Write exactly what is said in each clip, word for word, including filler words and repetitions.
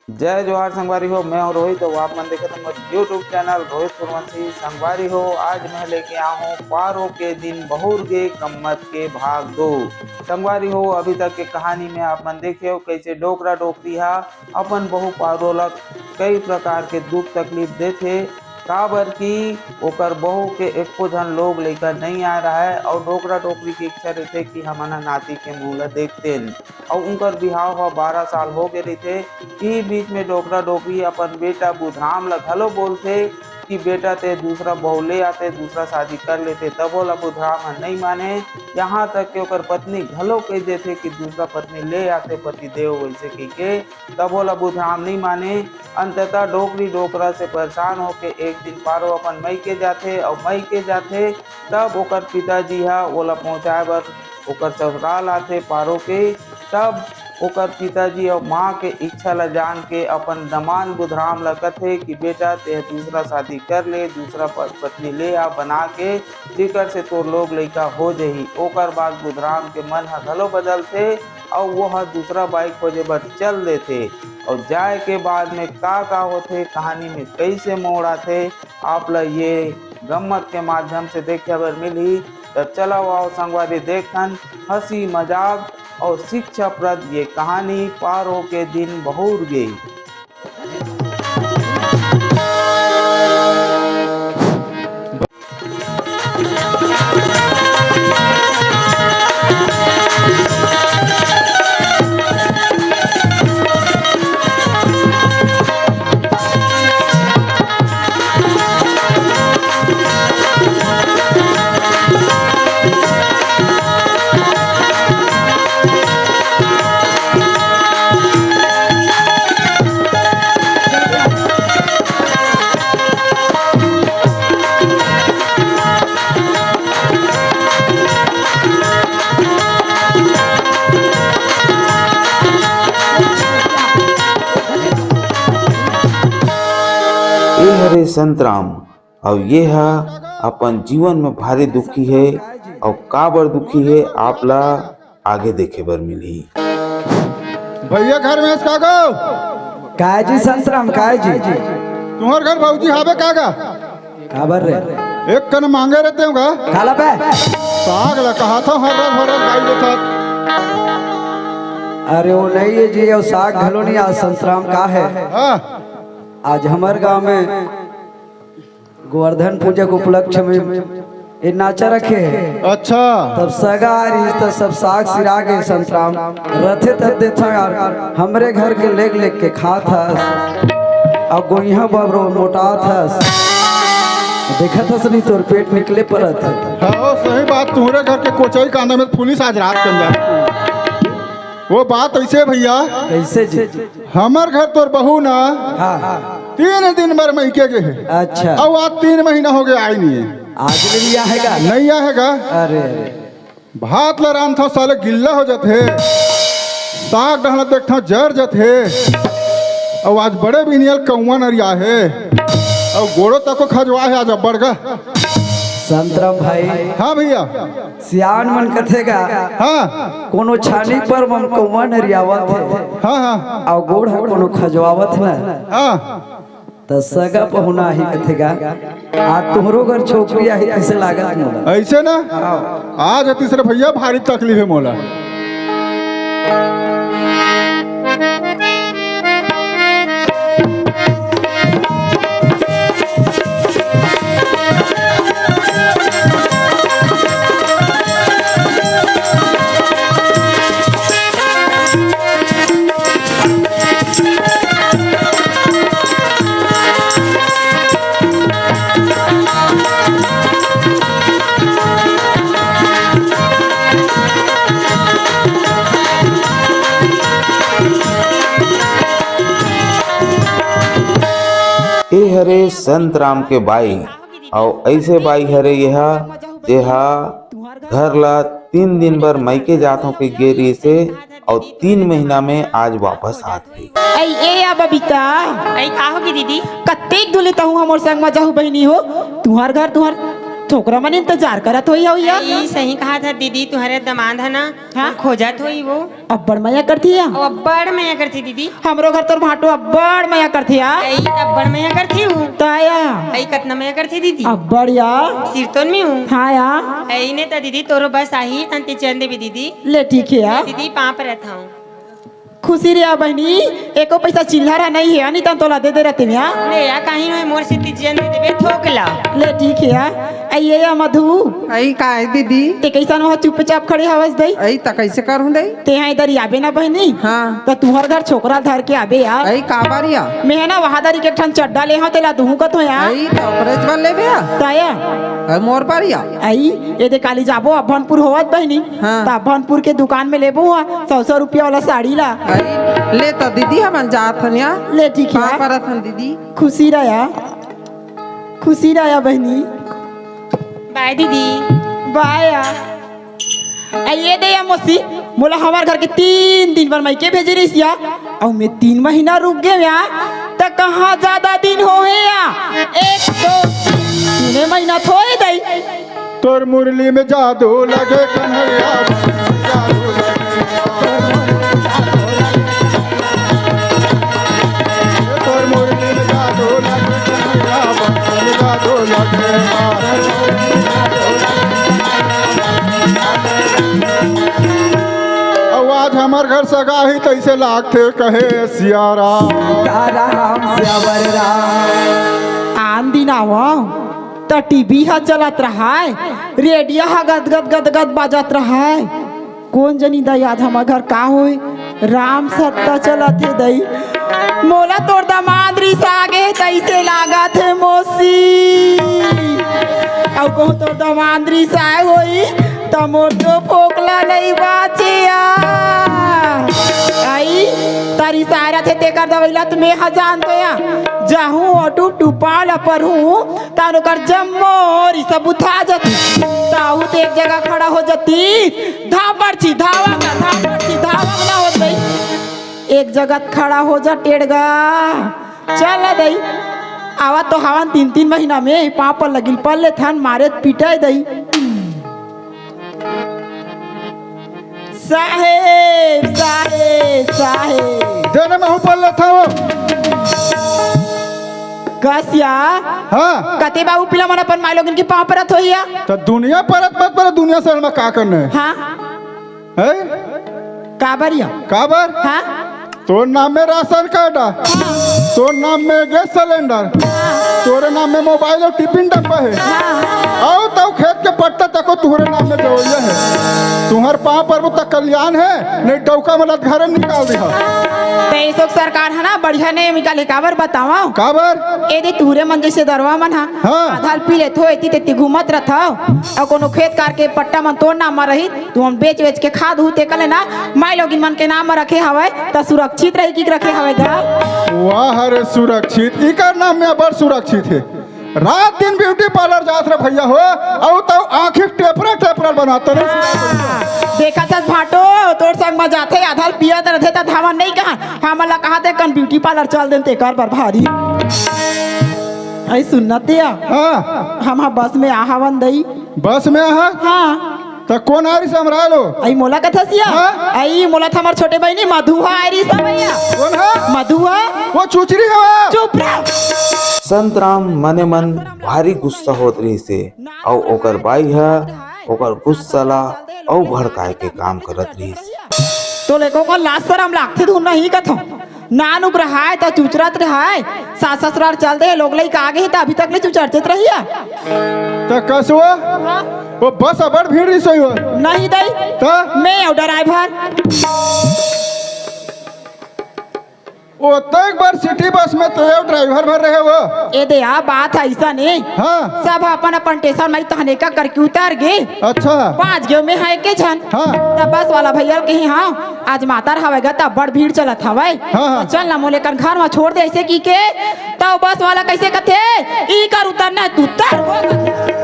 जय जोहार संगवारी हो, मैं हूं रोहित अउ आप मन देखत हव मोर YouTube चैनल रोहित सूर्यवंशी। संगवारी हो, आज मैं लेके आए हूं पारो के दिन बहुर गे गम्मत के भाग दो। संगवारी हो, अभी तक के कहानी में आप मन देखे हो कैसे डोकरा डोकरी हा अपन बहू पारो ला कई प्रकार के दुख तकलीफ देथे, काबर कि ओकर बहू के एको झन लोग लइका नइ आए रहय अउ डोकरा डोकरी के इच्छा रहिथे कि हमन ह नाती के मुंह ला देखतेन। अउ उनकर बिहाव ह बारह साल हो गे रहिथे। इही बीच में डोकरा डोकरी अपन बेटा बुधराम ला घलो बोलथे कि बेटा ते दूसरा बहू ले आते, दूसरा शादी कर लेते, तभो ला बुधराम ह नइ माने। यहाँ तक कि ओकर पत्नी घलो कह देथे कि दूसरा पत्नी ले आते पति देव वैसे कहिके, तभो ला बुधराम नइ माने। अंततः डोकरी डोकरा से परेशान होके एक दिन पारो अपन मइके जाथे अउ मइके जाथे, तब ओकर पिताजी ह ओला पहुंचाए बर ओकर ससुराल आथे पारो के। तब ओकर पिताजी अउ माँ के इच्छा ला जान के अपन दमांद बुधराम ला कथे कि बेटा, तेह दूसरा शादी कर ले, दूसरा प-, पत्नी ले आ बना के, जेकर से तोर लोग लइका हो जही। ओकर बाद बुधराम के मन ह घलो बदलथे अउ वो ह दूसरा बाई खोजे बर चल देथे। अउ जाए के बाद में का का होथे, कहानी में कैसे मोड़ आथे, आप ला ये गम्मत के माध्यम से देखे बर मिलही। त चलव आओ संगवारी, देखन हंसी मजाक अउ शिक्षाप्रद ये कहानी पारो के दिन बहुर गे। ए हरे संतराम, अउ ये ह अपन जीवन में भारी दुखी हे, अउ काबर दुखी हे, आप ला आगे देखे बर मिलही। भैया घर में हस का गो? काय जी संतराम, काय जी? तुम्हर घर भौजी हावे का गा? काबर रे? एक कन मांगे रहते हो गा? काला बे? साग ला कहा था हर रात, हर रात गाई देता। अरे वो नहीं है जी, वो साग घलो नहीं, आज संतराम का है? हाँ। आज हमर गांव में गोवर्धन पूजा के उपलक्ष्य में ये नाचा रखे हे। अच्छा। तब सगा आ रही त सब साग सिरा के संतराम रथे तब देथा यार, हमरे घर के लेग लेग के खात हस, अब गोइहा बबरो मोटात हस, देखत हस नहीं तोर पेट निकले परत हे। हाँ, सही बात, तुम्हरे घर के कोचई कांदा में पुलिस आज रात कन जाए। वो बात ऐसे भैया। कैसे जी? हमर घर तोर बहू ना हाँ। तीन दिन बर मइके गे हे। अच्छा। अउ आज तीन महीना हो गया, आई नहीं है। आज ले लिया है का? नहीं आए हे गा। अरे, अरे। भात ला रांधथव, साले गिल्ला हो जाथे। साग डहना देखथव, जर जाथे। अउ आज बड़े बिनियल कौआ नरिया हे। अउ गोड़ो तको खजवा हे आज अब्बड़ गा। संतराम भाई। हाँ भैया। सियान मन कथे गा, हाँ। कोनो छानी पर मन कौआ नरियावत हे। हाँ, हाँ। अउ गोड़ ह कोनो खजवावत न। हाँ। त सगा पहुना ही कथे गा, आज तुहरो घर छोकरी आही, कइसे लागत मोला? ऐसे ना? हाँ। आज तीसरे भैया भारी तकलीफ हे मोला। ए हरे संत राम के बाई, अउ ऐसे बाई हरे यह, जेहा घर ला तीन दिन बर मइके जात हों के गे रहिसे, अउ तीन महीना में आज वापस आत हे। ऐ, ए या बबीता। ऐ, का होगे दीदी? कत्तेक दुले तहूँ हमर संग म जाहू बहिनी हो। तुंहर घर, तुंहर छोकरा मन इंतजार करत होही, हव या? ई सही कहा था दीदी, तुम्हारे दमाद है ना, हाँ? खोजत होही वो। अब्बड़ मया करथे या? ओ, अब्बड़ मया करथे दीदी। हमरो घर तोर भांटो अब्बड़ मया करथे या। अई, अब्बड़ मया करथे हूँ। त या? अई, कतना मया करथे दीदी। अब्बड़ या। सिरतोन में हूँ। हाँ या। अई ने त दीदी, तोरो बस आही, तंते चंदे भी दीदी। ले ठीक हे या। दीदी, पाँव परत हूँ। खुशी रहा बहिनी, एको पैसा चिल्लर ह नहीं हे, नहीं त तोला दे दे रहते या। ले या, कहीं नहीं, मोर से तीस जन दे देबे, थोक ला। ले ठीक हे या। अई ये या मधु। अई का हे दीदी? ते कैसन वहाँ चुपचाप खड़े हवस दई? अई त कैसे करूँ दई? ते हा इधर आबे ना बहिनी। हाँ। त तुहर घर छोकरा धर के आबे या। अई का बार या? मैं हा ना वहाँ दरी के ठन चड्डा ले हूँ, तेला दुहूँ कथों या। अई त ओकरेच बर लेबे या? त या। अई मोर बर या। अई, ये दे काली जाबो अभनपुर होवत बहिनी। हाँ। त अभनपुर के दुकान में लेबो हा सौ सौ रुपया वाला साड़ी ला। अई, ले त दीदी, हमन जात हन या। ले ठीक हे पाँव या। परत हन दीदी। खुशी रहा, खुशी रहा बहिनी। बाय दीदी। बाय या। अई ये दे या मौसी, मोला हमर घर के तीन दिन बर मइके भेजे रहिस या, अउ मैं तीन महीना रुक गेंव या, त कहाँ जादा दिन होहे या? एक, दो, तीने महीना थोरे दई। तोर मुरली में जादू लगे कन्हैया, जादू लगे। तोर मुरली में जादू लगे कन्हैया, जादू लगे। अउ आज हमर घर सगाही तइसे लागथे कहे सियाराम। सीताराम, सियावर राम। आन दिन आवंव त टीवी ह चलत रहय, रेडियो ह गदगद गदगद बाजत रहय। कोन जनी दई, आज हमर घर का होय? राम सत्ता चलत हे दई। मोला तोर दमांद रिसा गे तइसे लागत हे मौसी। अउ कहूँ तोर दमांद रिसाय होही त मोर तो फोकला नइ बाचे या। अई, त रिसाय रथे तेकर दवई ला त मैं ह जानतो या। जाहूँ अउ टुप टुपा ला परहूँ, तहान ओकर जम्मो रिसा बुता जतिस। ताहू त एक जगह खड़ा हो जतिस, धापड़ छी धावा का, धापड़ छी धावा का ना होत दई। एक जगह खड़ा हो जा टेड़गा। चल दई, आवा तो हवन तीन तीन महीना में, पाँव पर लगिल पल ले थन मारे त पिटाय दई। साहेब, साहेब, साहेब। देने में हूँ पल लेथंव। कस या? हाँ। कते बाबू पिला मन अपन माय लोगिन के पाँव परत होही या? त दुनिया परत मत पर, दुनिया से हमा का करना हे? हाँ। हैं? काबर या? काबर? हाँ। तोर नाम में राशन कार्ड हे, हाँ। तोर नाम में गैस सिलेंडर, हाँ। तोरे नाम में मोबाइल अउ टिफिन डब्बा हे, हाँ। अउ तउ खेत के पट्टा तको तुहरे नाम में देवइया हे। तुहर पाँव परबो त कल्याण हे, नहीं डौका मन ला घरे निकाल दिहा। त ए सोक सरकार ह ना बढ़िया नेम निकाले, काबर बतावंव? काबर? ए दे तुहरे मन जइसे दरवा मन ह, हाँ। आधा ल पी लेथो, एती तेती घूमत रथव, अउ कोनो खेत खार के पट्टा मन तोर नाम म रही, तुमन बेच बेच के खा दूहू, तेकर ले ना माई लोगिन मन के नाम म रखे हवय, त सुरक्षित रही कि रखे हवय गा? वाह रे सुरक्षित, इकर नाम में अब्बड़ सुरक्षित हे। रात दिन ब्यूटी पार्लर जात रे भइया हो, अउ तउ आँखी टेपरा टेपरा बनात रहे। हाँ, देखत हस भांटो, तोर संग म जाथे, आधा ल पियत रथे, त धावन नइ कहन, हमन ला कहत हे कन ब्यूटी पार्लर चल देन तेकर बर भारी। अई सुन ना ते, हाँ। हम हा बस में आ हवन दई। बस में आहा? हाँ। त कोन आ रिस हमर लो? अई मोला कथस या? हाँ? अई मोला त हमर छोटे बहिनी मधुआ आय रिस भइया। कोन हा? मधुआ। वो चुचरी हवा। चुप रह। संतराम मने मन भारी गुस्सा होत रहिस हे, अउ ओकर बाई ह ओकर गुस्सा ला अउ भड़काए के काम करत रहिस। तो लेको का लाज सरम लागथे धुन नहीं कथो। नान उगराहय त चुचरत रहय, सास ससुरार चल दे, लोग लइका आगे ही त अभी तक ले चुचरते रहिया। त कसो? हाँ। वो बस अब्बड़ भीड़ रिसोई हो। नहीं दई। त? मैं अउ ड्राइवर। ओतेक बार सिटी बस में तो ड्राइवर भर रहे हो। ए दे, आ बात अइसन हे। हाँ। सब अपन अपन टेसन म तहने का करके उतर गे। अच्छा। पाँच गे में हे के झन। हाँ। त बस वाला भइया ल कहे, हाँ, आज मातर हवय गा, त अब्बड़ भीड़ चलत हवय। हाँ, हाँ। त चल ना मोला एकर घर म छोड़ दे, अइसे कहिके। त बस वाला कइसे कथे, इही कर उतरना हे त उतर।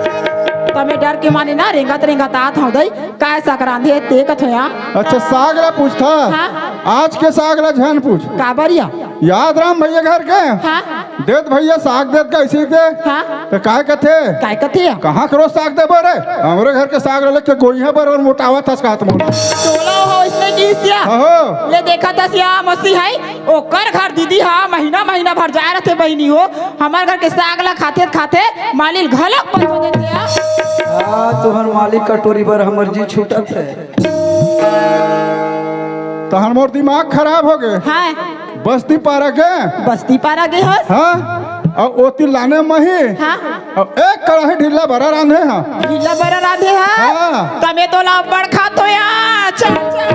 त मैं डर के मारे ना रेंगत रेंगत आत हंव दई, काय साग रांधे हे ते कथों या। अच्छा, साग ला पूछथा? हाँ। आज के साग ला झन पूछ। काबर या? याद राम भइया घर के? हाँ। देत भैया, साग देत का ऐसे दे। हाँ। तो काय कथे? काय कथे? कहाँ करो साग देबो रे? हमरे घर के साग ले के गोइहा बर अउ मोटावत हस कहत मोला। तोला हो इसने की सिया। अहो। ले देखा था सिया मौसी है, ओकर घर दीदी हा महीना महीना भर जाए रहते बहिनी हो। हमर घर के साग ला खाते खाते मालिल घलक पचो देथे हा। हाँ, तुहर मालिक कटोरी बर हमर जी छूटत है। तहन मोर दिमाग खराब हो गे। हाँ। बस्ती पारा गे। बस्ती पारा गे हस? हाँ। अउ ओती लाने मही। हाँ। अउ एक कड़ाही ढिल्ला बरा रांधे हा। ढिल्ला बरा रांधे हा? हाँ। तमे तो ला बड़ खात हो या। चल, चल।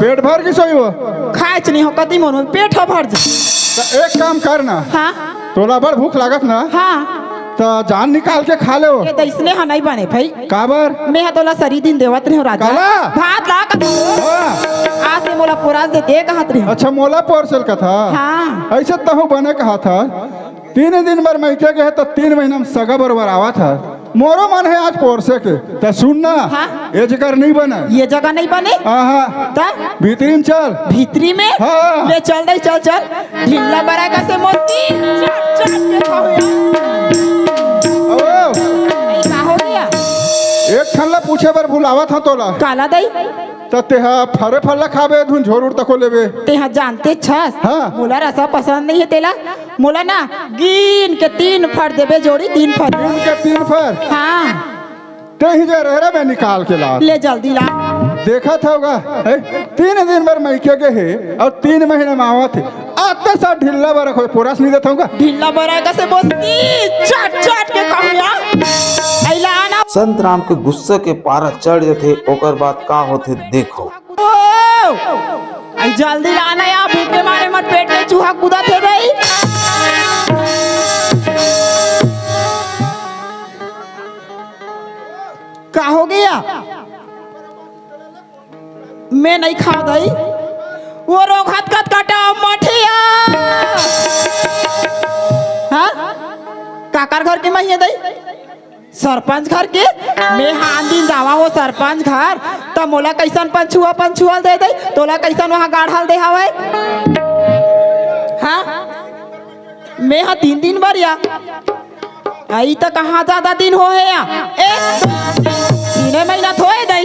पेट भर गिस होही वो। खाएच नहीं हो कती मोर पेट हो भर जा। त एक काम कर ना। हाँ। तोला बड़ भूख लागत ना। हाँ। त जान निकाल के खा ले वो। ये दइसने हा नहीं बने भाई। काबर? मैं हा तोला सरी दिन देवत रहे राजा। काला? भात ला कथो। हाँ। आज से मोला पोरास दे दे कहत रहे। अच्छा, मोला पोरसेल कथा। हाँ। ऐसे तहु बने कहा था। तीन दिन बर मइके गे हे त तीन महीना में सगा बरोबर आवत हे। मोरो मन हे आज पोरसे के। त सुन ना। हाँ। ये जगह नहीं बने। ये जगह नहीं बने? आहा। त? भीतरी में चल। भीतरी में? हाँ। ले चल दई, चल, चल। ढिल्ला बरा कसे मोती, चट, चट के खाओ यार। अबे। ए, का हो गया? एक ठन ला पूछे बर भुलावत हंव तोला। काला दई? त तेहा फरे फल ला खाबे, धुन झोर उड़ तको लेबे। तेहा जानते छस, हाँ। मोला रसा पसंद नहीं है तेला। मोला ना गिन के तीन फर देबे जोड़ी, तीन फर। गिन के तीन फर? हाँ। ते ही जे रह रे, मैं निकाल के ला। ले जल्दी ला। देखत हव गा, ए, तीन दिन बर मइके गे हे अउ तीन महीना में आवत हे। आते साथ ढिल्ला बरा कोई पोरस नहीं देत हव गा। ढिल्ला बरा कसे बोलती, चाट चाट के खाऊं या। अइला आना। संत राम के गुस्सा के पारा चढ़ जथे, ओकर बाद का होथे देखो। ओ, अई जल्दी ला ना या, भूख के मारे मर पेट में चूहा कूदत हे भाई। का हो गया? मैं नहीं खाव दई। वो रोग हाथ कत काटा मठिया। हाँ? काकर घर के महिया दई? सरपंच घर के? मैं हान दिन जावा हो सरपंच घर, त मोला कैसन पंछुआ पंछुअल दे दई, तोला कैसन वहाँ गाढ़ल दे हवय? हाँ? मैं हा तीन दिन बर या। अई त कहाँ ज्यादा दिन हो हे या? एक, तीने महीना थोए दई।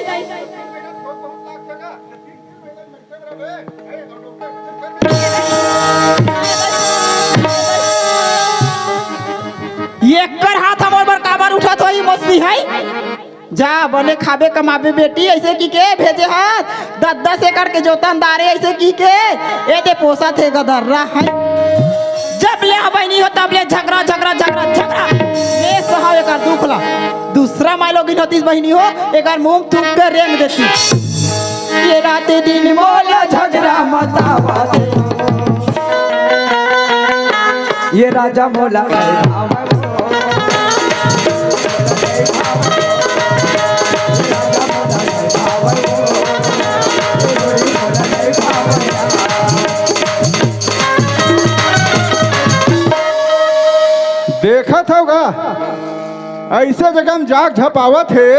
एकर हाथ हमर बर काबर उठत होही, मौसी है? जा, बने खाबे कमाबे बेटी, ऐसे की के भेजे हाथ, दस दस एकड़ के जोतन दारे, ऐसे की के, ए दे पोसत हे गदर्रा है। जब ले हा बहिनी हो, तब ले झगड़ा, झगड़ा, झगड़ा, झगड़ा। ले सहाव एकर दुख ला। दूसरा माई लोगिन होतीस बहिनी हो, एकर मुंह थूक के रेंग देती। ये रात दिन मोला झगड़ा मतावा दे। ये राजा मोला देखत हव गा, ऐसे जगह में जाग झपावत हे,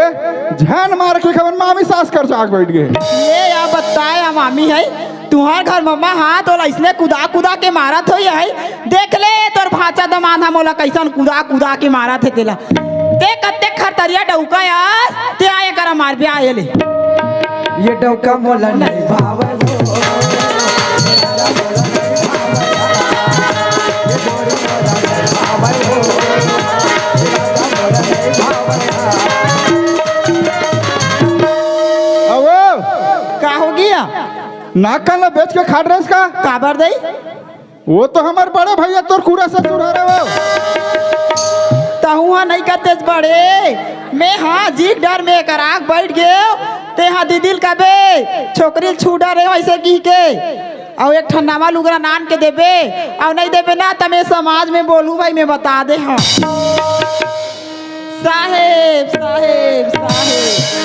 झन मार के खबर मामी सास कर जाग बैठ गए। ये या बताए, हम मामी है, तुहार घर मम्मा, हाँ, तोला इसने कुदा कुदा के मारत होई है। देख ले, तोर भांचा दमांद हा मोला कैसन कुदा कुदा के मारत हे तेला। ते कत्ते खरतरिया डौका यास, ते आए करा मार ब्याह ये ले। ये डौका मोला नहीं भावे हो। अवो, का हो गया? नाक कान ला बेच के खाट रहे का? काबर दई? वो तो हमर बड़े भैया तोर कूड़ा ससुर हरे वो। तहु हा नहीं कतेच बड़े। मैं हा जीक डर में एकर आग बैठ गयो। ते हा दीदी ल कबे, छोकरी ल छू डरे ऐसे की के। अउ एक ठन नवा लुगरा नान के देबे, अउ नहीं देबे ना, त मैं समाज में बोलूं भाई, मैं बता दे हाँ। साहेब, साहेब, साहेब।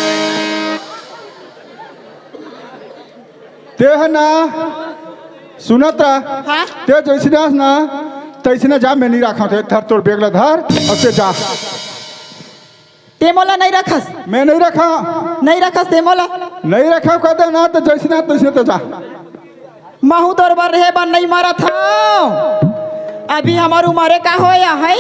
ते ह ना, सुनत रह। हाँ? ते जैसने हस ना, तैसने जा, मैं नहीं रखा थे। धर तोर बेग ला धर, अउ ते जा। ते मोला नहीं रखस? मैं नहीं रखा। नहीं रखस ते मोला? नहीं रखा, कह दे ना, तो जैसने तैसने ते जा। महू तोर बर रहे बर नइ मरत हंव। अभी हमर उमरे का होय हे?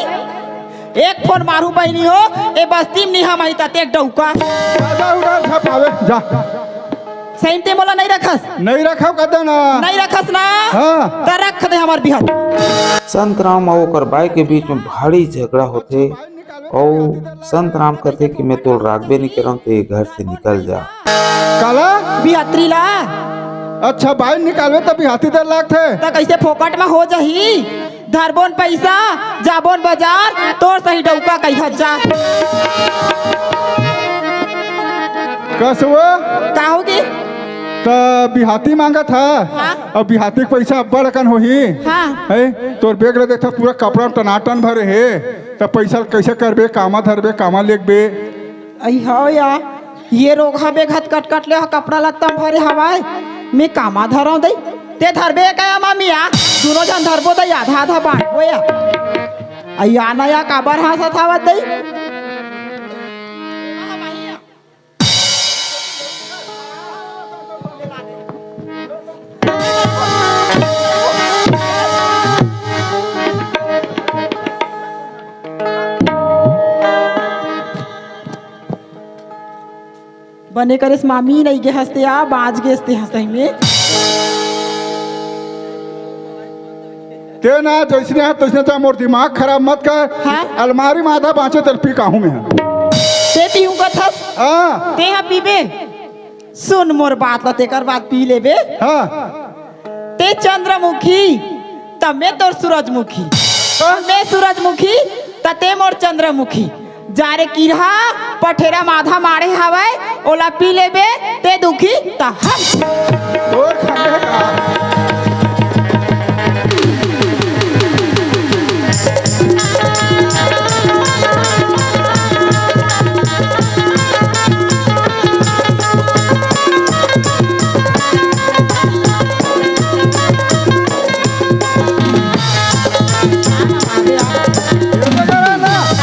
एक फोन मारू बहिनी हो, ए बस्ती म नइ हमाही त तें डउका। जा, जा, उड़ा छपावे, जा। सही म तें मोला नइ रखस? नइ रखव कदे ना। नइ रखस ना? हाँ। त रख दे हमर बिहत। संतराम अउ ओकर बाई के बीच में भारी झगड़ा होथे। अउ संतराम कथे कि मैं तोला राखबे नइ करंव, तें घर से निकल जा। काला? बिहतरी ला। अच्छा, बाई निकालबे त बिहतरी दर लागथे। त कइसे फोकट म हो जाही? धरबोन पइसा, जाबोन बजार, तोर सही डउका कहिहत जा। कसवो? का होगे? त बिहतरी मांगत ह? हाँ। अउ बिहतरी के पइसा अब्बड़ अकन होही। हाँ। हे, तोर बेग ल देखथा, पूरा कपड़ा म टनाटन भरे हे। त पइसा ल कइसे करबे, कामा धरबे, कामा लेगबे? अई हव या, ये रोगहा बेग हत कटकट ले ह कपड़ा लत्ता म भरे हवय, मैं कामा धरंव दई? तें धरबे का या मामी या? दूनों झन धरबो दई, आधा आधा बांटबो या। अई या ना या, काबर हाँसत हवत दई? बने करेस मामी, नइ गे हस ते आ, बांच गेस ते हंसई में। तें ना जइसने हस तइसने जा, मोर दिमाग खराब मत कर। हाँ? अलमारी म आधा बांचे तेला पी काहूं मैं। तें पीहूं कथस? हाँ। तें हा पीबे? सुन मोर बात ला, तेकर बाद पी लेबे। हाँ। तें चंद्रमुखी, त मैं तोर सूरजमुखी। हाँ। मैं सूरजमुखी, त तें मोर चंद्रमुखी। जा रे किरहा, पठेरा म आधा माड़े हवय, ओला पी लेबे, तें दुखी, त हम। तोर खंडे का।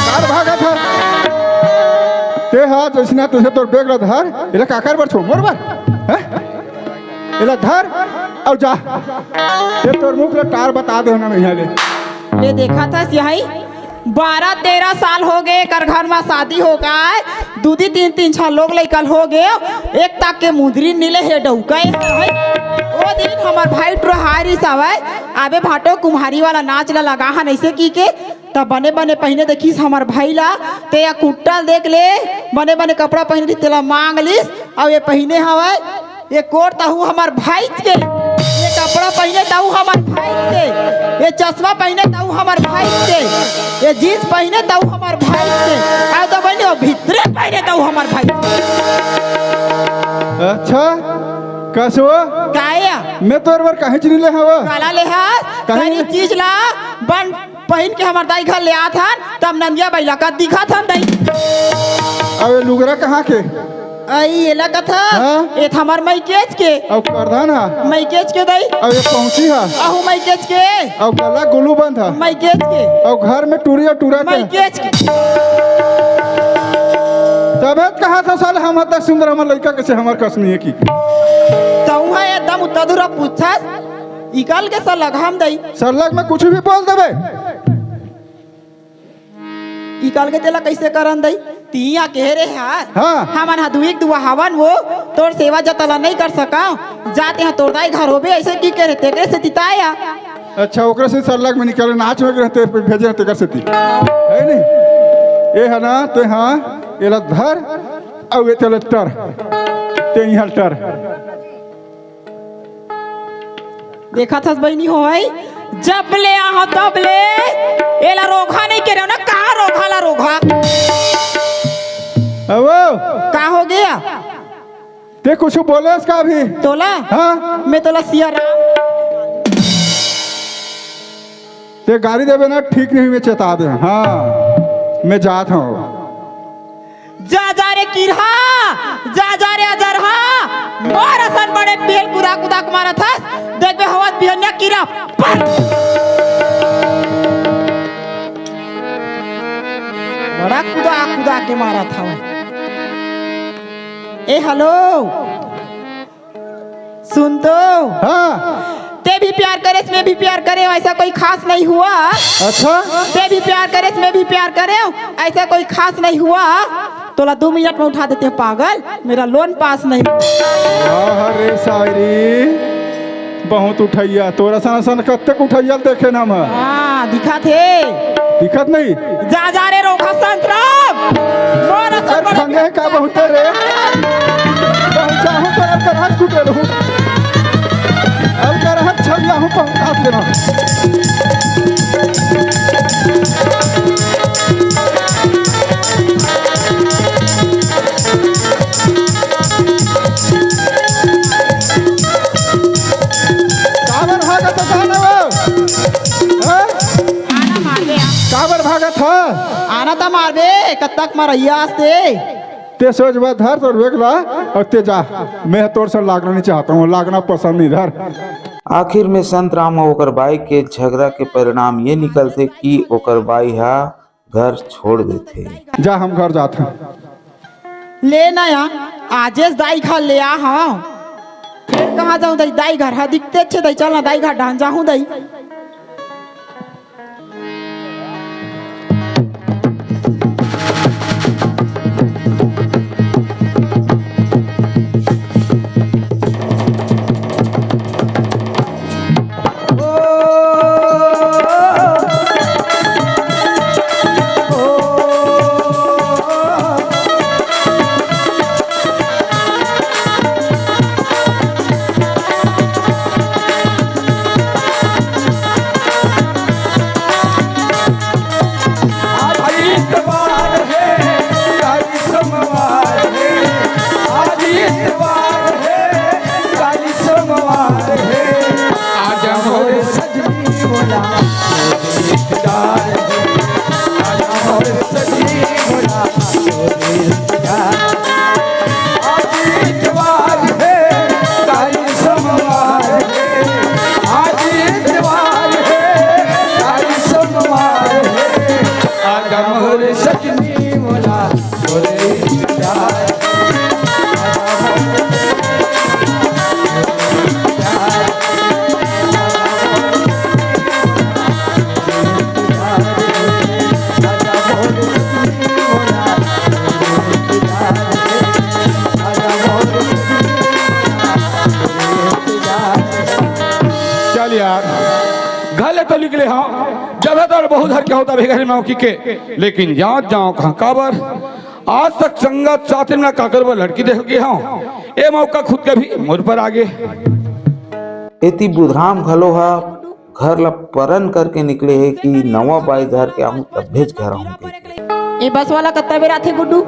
काल भागत हस। तें हा जइसने तइसने तोर बेग ल धर, एला काकर बर छो, मोर बर? हैं? एला धर अउ जा। तें तोर मुख ल टार बता दे ना, मैं इहाँ ले। ले देखत हस, यही बारह तेरह साल होगे, एकर घर म शादी हो गे, दू दी तीन तीन झन लोग लइका ल होगे, एक तक के मुंदरी नइ ले हे डउका ए हवय। ओ दिन हमर भाई टुरा हारिस हवय, आबे भाटो कुम्हारी वाला नाच ल लगा हन अइसे कहिके, त बने बने पहिने देखिस हमर भाई ला, तें या कुट्टा ल देख ले, बने बने कपड़ा पहिने रहिस, तेला मांग लिस, अउ ये पहिने हवय, ये कोट तहू हमर भाईच के, ये कपड़ा पहिने तहू हमर भाईच के, ये चश्मा पहिने तहू हमर भाईच के, ये जींस पहिने तहू हमर भाईच के, अउ त बहिनी हो भीतरे पहिने तहू हमर भाईच के। अच्छा, कसवो? काय या? मैं तोर बर काहीच नइ ले हवं। काला ले हस? काहीं सारी चीज ला बन पहिन के हमर दाई घर ले आत हन, तब नंदिया बइला कस दिखत हन दाई। अउ ये लुगरा कहाँ के? अई, एला कथस? हाँ? ए त हमर मइकेच के। अउ करधन ह? मइकेच के दाई। अउ ये पहुँची ह? अहू मइकेच के। अउ गला गुलू बंद ह? मइकेच के। अउ घर में टूरी अउ टूरा के? मइकेच के। तभे त कहत हंव साले हम हत सुंदर, हमर लइका कइसे हमर कस नइ हे कि? तहूं ह एकदम उत्ता धुरा पूछथस। इकल के सरलग हम दई। सरलग में कुछ भी बोल देबे। इकल के तेला कइसे करन दई? तिहां केहे रेहे हस। हाँ। हमन ह दुई के दुआ हवन वो, तोर सेवा जतन ला नइ कर सकंव। जा तेहां तोर दाई घर होबे, अइसे कहिके तेकरे सेती ताय आ। अच्छा, ओकरे से सरलग में निकले, नाच में रहते, भेजे रहते कर सेती। हे नहीं? ए ह ना, तेहां एला धर, अउ ए तेला टर। तें इहां टर। देखत हस बहिनी होय, जब ले आहंव तब ले एला रोगहा नइ करे हंव ना, कहां रोगहा ला रोगहा। अवो। का होगे? तें कुछु बोलेस का अभी? तोला? हाँ? मैं तोला सिया राम। तें गारी देबे ना, ठीक नहीं, मैं चेता दे। हाँ, मैं जात हंव। जा, जा रे किरहा, जा, जा रे अजरहा, मोर असन बड़े पेल कुदा कुदा के मारत हस, देखबे होवत बिहनिया किरा, पर। बड़ा कुदा कुदा के मारत हवय। ए, हेलो, सुन तो। हाँ। ते भी प्यार करेस, मैं भी प्यार करे, ऐसा कोई खास नहीं हुआ। अच्छा। ते भी प्यार करेस, मैं भी प्यार करे, ऐसा कोई खास नहीं हुआ। तोला दो मिनट में उठा देते हैं पागल, मेरा लोन पास नहीं। वाह रे शायरी, बहुत उठैया, तोर असन असन कतेक उठैया ल देखेन हम। हाँ, दिखत हे। दिखत नहीं? जा, जा रे रोगहा संतराम। मोर असन अरे बड़े खंगे का बहुत रे। पहुंचाहूं तो अलकरहा छूटे रहूं। अलकरहा छलिया हूं पहुंचा देना। काबर भागत हो, कहाँ ना वो? हाँ? आना मारबे, आ। काबर भागत हो? आना त मारबे, कतक मरैया आस्ते। ते सोच बात धर तोर बेग ला अउ ते जा। मैं तोर से लागना नहीं चाहता हूँ, लागना पसंद नहीं धर। आखिर में संतराम अउ ओकर बाई के झगड़ा के परिणाम ये निकलथे कि ओकर बाई ह घर छोड़ देथे। जा, हम घर जात हन। ले ना या, आजेच दाई घर ले आ हव। फेर कहाँ जाहूँ दाई, दाई घर ह दिखते अच्छे दाई, चल ना दाई घर डाहन जाहूँ दाई। आज इतवार है, काली सोमवार है। आज इतवार है, काली सोमवार है। आजा मोरे सजनी मोला, रिश्तेदार है। आजा मोरे सजनी मोला, रिश्तेदार। आज इतवार है, काली सोमवार है। आज इतवार है, काली सोमवार है। आजा मोरे सजनी मोला, मोरे रिश्तेदार। चल यार, घर ले तो निकले हंव, जगह तो बहुत हर के होता बेघर में की के, लेकिन जात जांव कहां काबर? आज तक संगत साथी में काकर बर लड़की देख गे हंव, ए मौका खुद के भी मोर पर आ गे। एती बुधराम घलो ह घर ल परन करके निकले हे कि नवा बाई धर के आहूं तभेच घर आहूं कहिके। ए बस वाला कत्ता बेर आथे गुड्डू?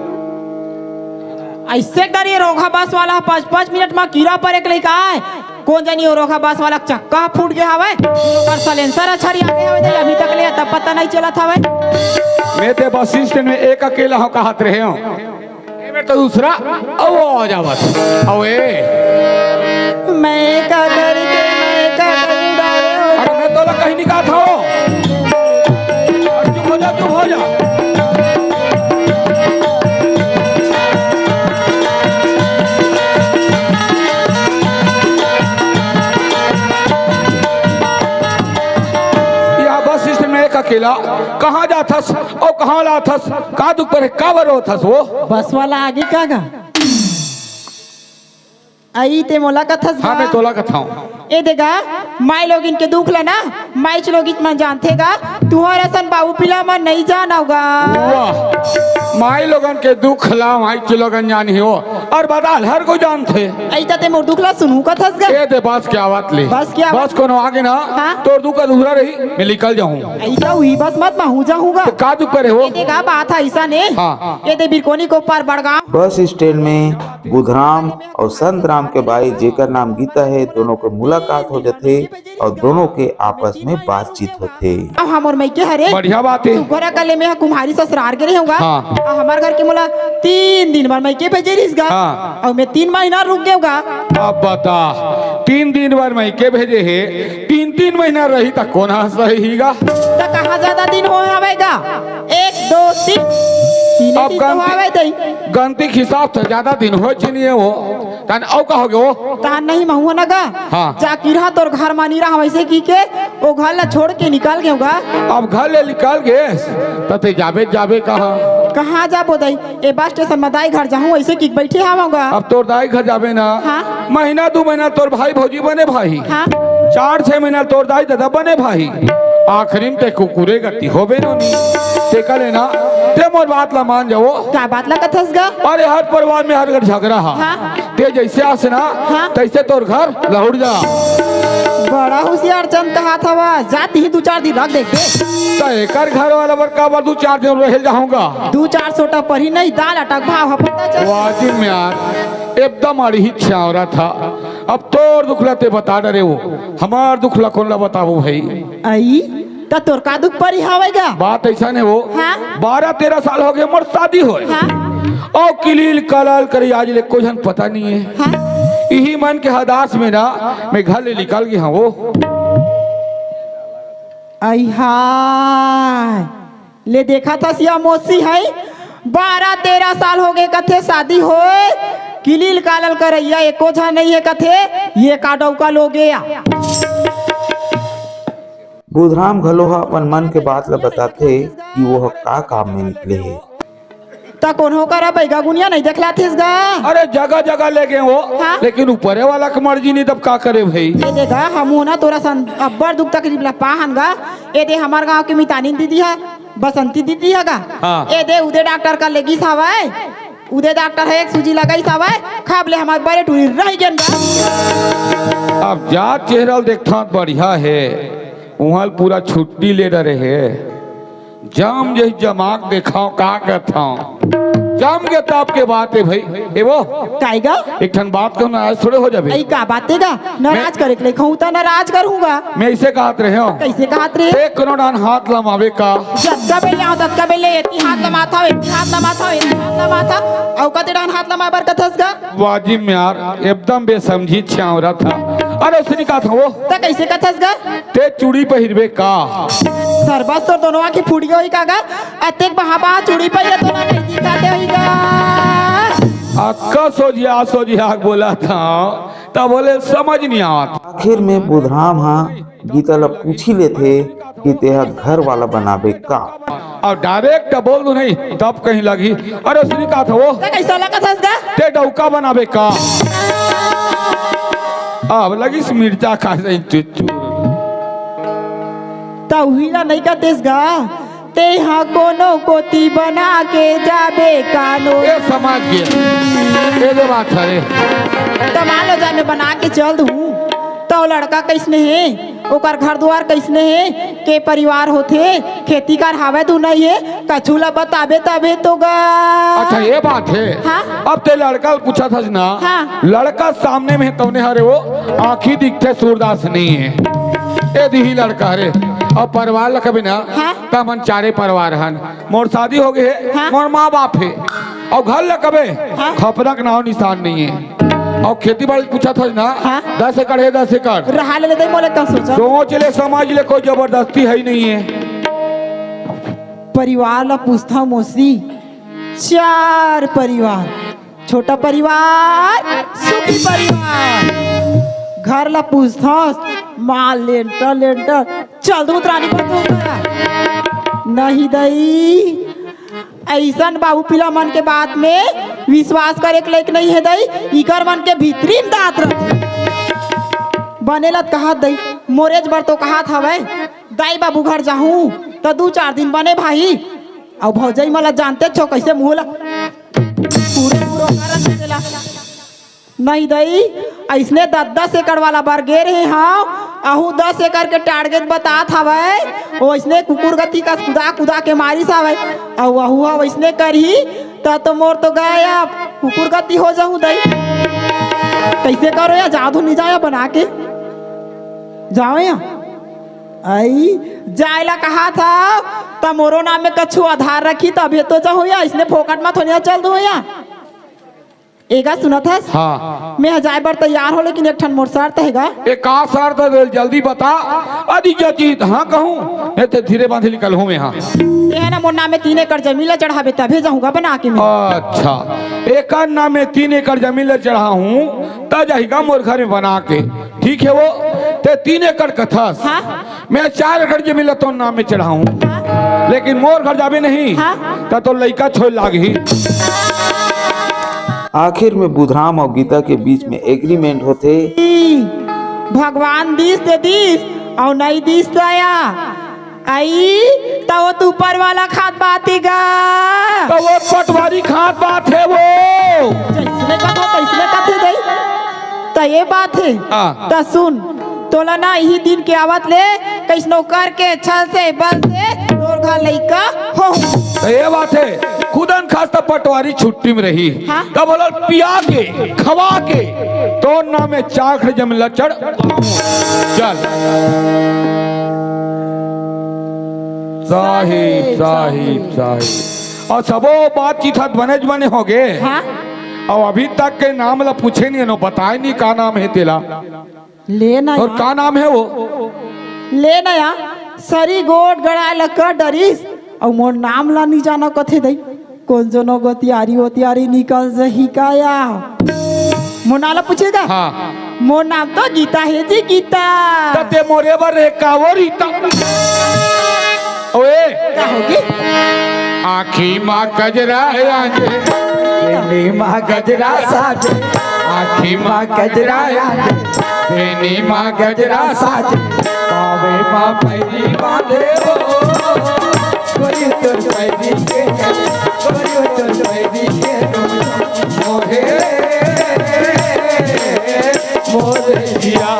अइसे कर ये रोगहा बस वाला ह पाँच पाँच मिनट म कीरा परे के लइका आय। कोन जनी ओ रोगहा बस वाला के चक्का ह फूट गे हवय, ओकर सलेंसर ह छरिया गे हवय, अभी तक ले अता पता नइ चलत हवय। मैं ते बस स्टैंड में एक अकेला हंव कहत रहे हंव। ए बेर तो दूसरा अउ आ जावत। अउ ए। मैं का करी के, मैं का करी डारे हो। अरे मैं तोला कहीं नहीं कहा था। अरे चुप हो जा, चुप हो जा। यहाँ बस स्टैंड में एक अकेला कहाँ जाथस अउ कहाँ लाथस? का दुख पर हे, काबर रोथस वो? बस वाला आगे का गा? अई ते मोला कथस हाँ, गा? मैं तोला कथाऊं। ए दे गा, माई लोगिन के दुख ला ना, माईच लोगिन मन जानथे गा। तुहर असन बाबू पिला मन नइ जानव गा। वाह, माई लोगन के दुख ला माईच लोगन जानही हो, अउ बता हर कोई जानथे। अई त ते मोर दुख ला सुनहू कथस गा? ए दे बस के आवत ले। बस के आवत बस कोनो आगे ना, हाँ? तोर दुख अधूरा रही, मैं निकल जाहूं। अई त उही बस मत महू जाहूं गा। तो का दुख करे हो? ए दे गा, बात ह अइसन हे। हाँ। ए दे बिरकोनी के ओ पार बड़गांव। बस स्टैंड में बुधराम अउ संतराम के बाई, जेकर नाम गीता हे, दोनों के मुलाकात हो जथे अउ दोनों के आपस में बातचीत होथे। अब हमर मइके हरे। बढ़िया बात हे। सुघर अकन ले मेंह कुम्हारी ससुरार गे रहेंव गा। हाँ। अउ हमर घर के मोला तीन दिन बर मइके भेजे रिहिस गा। हाँ। अउ मैं तीन महीना रुक गेंव गा। अब बता, तीन दिन बर मइके भेजे हे, तीन तीन महीना रही त कोन ह सही गा? त कहाँ जादा दिन होय हवय गा? एक, दो, तीन, तीन अब दिन तो गनती, हवय तई। गनती के हिसाब से जादा दिन होय च नइ हे वो। तन अउ का हो गयो? तहां नहीं महूं न गा। हां। जा किरहा तोर घर म नी रहा, वइसे कहिके ओ घर ला छोड़ के निकल गेंव गा। अब घर ले निकल गेस, त ते जाबे जाबे कहां? कहां जाबो दई? ए बस स्टेशन म दाई घर जाहूं, वइसे कहिके बइठे हवंव गा। अब तोर दाई घर जाबे ना। हां। महीना दू महीना तोर भाई भौजी बने भाई। हां। चार छह महीना तोर दाई ददा बने भाई। आखिरी म ते कुकुरे गति होबे नोनी। तेकर ले ना, ते मोर बात ला मान जावो। का बात ला कथस गा? अरे हर परिवार म हर घर झगरा हा। हां। ते जइसे आस ना, हां। तइसे तोर घर लहुट जा। बड़ा हुसियार चंद कहात हवस, जा तिही दू चार दिन रख देख बे। त एकर घर वाला बर काबर दू चार दिन रहे ल जाहूं गा? दू चार सोटा परही नहीं, दाल आटा के भाव ह पता चल। वाजिब म यार, एकदम अड़ही छांवरा था। अब तोर दुख ला ते बता डरे हो, हमर दुख ला कोन ला बताबो भई? अई, त तोर का दुख परी हवय गा? बात अइसन हे वो। हां? बारह तेरह साल होगे मोर शादी होय। हां? अउ किलिल कलाल करे आज ले एको झन पता नइ हे। हां? इही मन के हदास म ना मैं घर ले निकल गे हंव वो। अई हाय, ले देखत हस या मोसी हई, बारह तेरह साल होगे कथे शादी होय, किलिल कालल करइया एको झन नइ हे कथे, ये का डौका लोगे या। बुधराम घलो ह अपन मन के बात ल बताथे कि वो ह का काम में निकले हे। त कोनो करा बइगा गुनिया नइ देखलाथिस गा? अरे जगह जगह ले गेंव वो, हां? लेकिन ऊपरे वाला के मर्जी नइ, तब का करे भई? ए दे गा, हमू ना तोर सन अब्बड़ दुख तकलीफ ला पाहन गा। ए दे हमर गांव के मितानी दीदी ह, बसंती दीदी ह गा। हां। ए दे उदे डॉक्टर कर ले गिस हवय, उदे डॉक्टर ह एक सूजी लगाइस हवय, खब ले हमर बरे टूरी रहि गेन गा। अब जा चेहरा ल देखथंव त बढ़िया हे, उहां ल पूरा छुट्टी ले डरे हे। जम जही जमा के देखंव, का कथंव। जम के तब के बात हे भई। ए वो, काय गा? एक ठन बात कहूं, नाराज थोड़े हो जाबे। अई का बात हे गा? नाराज मैं करे के लइक हंव त नाराज करहूं गा। मैं अइसे कहत रहेंव। कइसे कहत रहे? ते कोनो डाहन हाथ लमाबे का? जतका बेले आंव, ततका बेले एती हाथ लमाथंव, एती हाथ लमाथंव, एती हाथ लमाथंव। अउ कते डाहन हाथ लमाय बर कथस गा? वाजिब म यार, एकदम बेसमझी छांवरा था। अरे उसने कहा था वो। त कइसे कथस गा? ते चूड़ी पहिरबे का? सरबस तोर दोनों आंखी फूट गे होही का गा? अतेक बहा बहा चूड़ी पहिरे तो ना कहीं दिखाते होही गा। अक्का सोझिया सोझिया बोलत हंव, त बोले समझ नइ आवत। आखिर में बुधराम ह गीता ल पूछी लेथे कि तेहा घर वाला बनाबे का? अउ direct बोल दू नहीं, तब कहीं लगही। अरे उसने कहा था वो। त कइसे वाला कथस गा? ते डौका बनाबे का? अब लगिस मिर्चा खा सही चुच्चू। त उही ला नइ कथस गा, तेहा कोनो कोती बना के जाबे कानो। ए समाज के, ए दे बात हरे। त मान लो जा मैं बना के चल दूं, त ओ लड़का कइसने हे, ओकर घर दुवार कइसने हे, के परिवार होथे, खेती कर हावय धुन नइ हे, कछु ला बताबे तभे तो गा। अच्छा, ये बात हे। हां? अब ते लड़का ल पूछत हस ना, हां। लड़का सामने में हे तउने हरे वो, आंखी दिखथे सूरदास नइ हे। ए दिही लड़का हरे, अउ परिवार ल कबे ना, हां। त हमन चारे परिवार हन। मोर शादी होगे हे, हां। मोर मां बाप हे, अउ घर ल कबे, हां। खपरा के नांव निसान नइ हे। अउ खेती बाड़ी पूछत हस ना, हां। दस एकड़ हे, दस एकड़। रहा ले दे मोला कम सोचा। सोच ले, समझ ले, कोई जबरदस्ती हे ही नइ हे। परिवार ला पूछथंव मोसी, चार परिवार, छोटा परिवार, सुखी परिवार। घर ला पूछथंव, माल लेंटर लेंटर, चल दूं उतरानी पर तो उतरा। नहीं दई, अइसन बाबू पिला मन के बात में विश्वास करे के लइक नइ हे दई, इकर मन के भीतरी म दांत रथे। बने ल त कहत दई, मोरेच बर तो कहत हवय, दाई बाबू घर जाहूं त दू चार दिन बने भाई, अउ भौजई मन ल जानतेच हो कइसे मुंह ल पूरे पूरो करन दे देला। नहीं दई, अइसने दस दस एकड़ वाला बर गे रहे हंव, अहू दस एकड़ के target बतात हवय, ओइसने कुकुर गति कस कुदा कुदा के मारिस हवय, अउ अहू ह ओइसने करही, त तो मोर तो गया कुकुर गति हो जाहूं दई। कइसे करो या, जादू नइ जाया बना के जाओ या। अई, जाय ला कहाथंव, त मोरो नाम में कछु आधार रखही, तभे तो जाहूं या, अइसने फोकट म थोड़ी ना चल दूं या। ए गा, सुनत हस? हाँ। मैं ह जाए बर तैयार हो, लेकिन एक ठन मोर शर्त हे गा। ए, का शर्त हे? जल्दी बता। अदी जची त हाँ कहूँ, नहीं ते धीरे बांधे निकल हूँ मैं, हाँ। ए ना, मोर नाम में तीन एकड़ जमीन ला चढ़ाबे, तभे जाहूँ गा बना के मैं। अच्छा, एकर नाम में तीन एकड़ जमीन ला चढ़ाहूँ, त जाही गा मोर घर में बना के। ठीक हे वो, ते तीन एकड़ कथस। हाँ। मैं चार एकड़ जमीन ला तोर नाम में चढ़ाहूँ, हाँ। लेकिन मोर घर जाबे नहीं, हाँ। त तोर लइका छोए लागही। आखिर में बुधराम अउ गीता के बीच में एग्रीमेंट होथे। भगवान दिस ते दिस, अउ नइ दिस त या। अई, त वो तो ऊपर वाला खात बात हे गा। त वो पटवारी खात बात हे वो। जइसने कथो, तइसने कथे दई। त ये बात हे। हाँ। त सुन, तोला ना इही दिन के आवत ले कइसनो करके छल से बल से तोर घर लइका हो। त ये बात हे, खुदन खास त पटवारी छुट्टी में रही। हाँ। त बोला पिया के, खवा के, तोर नाम में चार एकड़ जमीन ला चढ़। चल। साहिब, साहिब, साहिब। अउ सबो बातचीत ह बने बने हो गे। हाँ। अउ अभी तक के नाम ला पूछे नहीं, नो बताए नहीं का नाम हे तेला। ले ना अउ यार। का नाम हे वो? ले ना यार, सरी गोठ गड़ाए ला कर डरिस, अउ मोर नाम ला नहीं जाना कथे दई। कोन जनो गोतियारी ओतियारी निकल जही का या? मोर नाम ला पूछे गा? हाँ। मोर नाम तो गीता हे जी, गीता। त ते मोरे बर रे का वो रीता? ओए। का होगे? आँखी मा गजरा आंजे, बेनी मा गजरा साजे। आँखी मा गजरा आंजे, बेनी मा गजरा साजे। पावे मा पैरी बांधे हो, गोरी तोर पैरी के, गोरी तोर पैरी के, मोहे, मोरे जिया।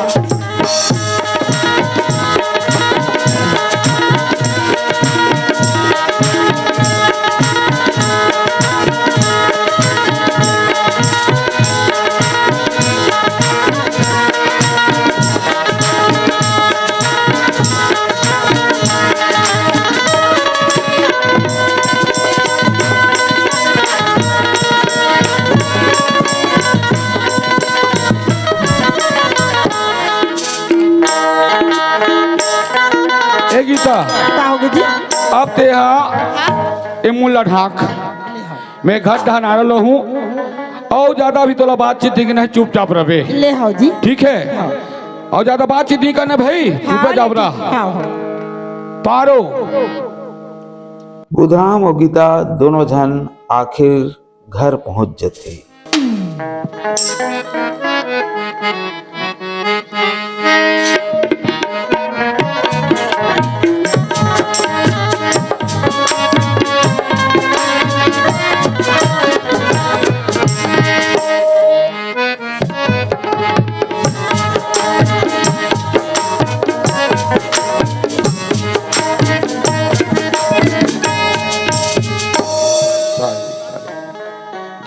ए गीता, का होगे जी? अब तेहा हाँ? ए मुंह ला ढांक। मैं घर ढनारा लो हूँ, अउ ज्यादा भी तोला बातचीत नहीं करना हे, चुपचाप रहे। ले हव जी। ठीक हे? हाँ। अउ ज्यादा बातचीत नहीं करना हे भाई, हाँ, चुपचाप रह। हाँ, हाँ। पारो। बुधराम अउ गीता दोनों झन आखिर घर पहुंच जथे।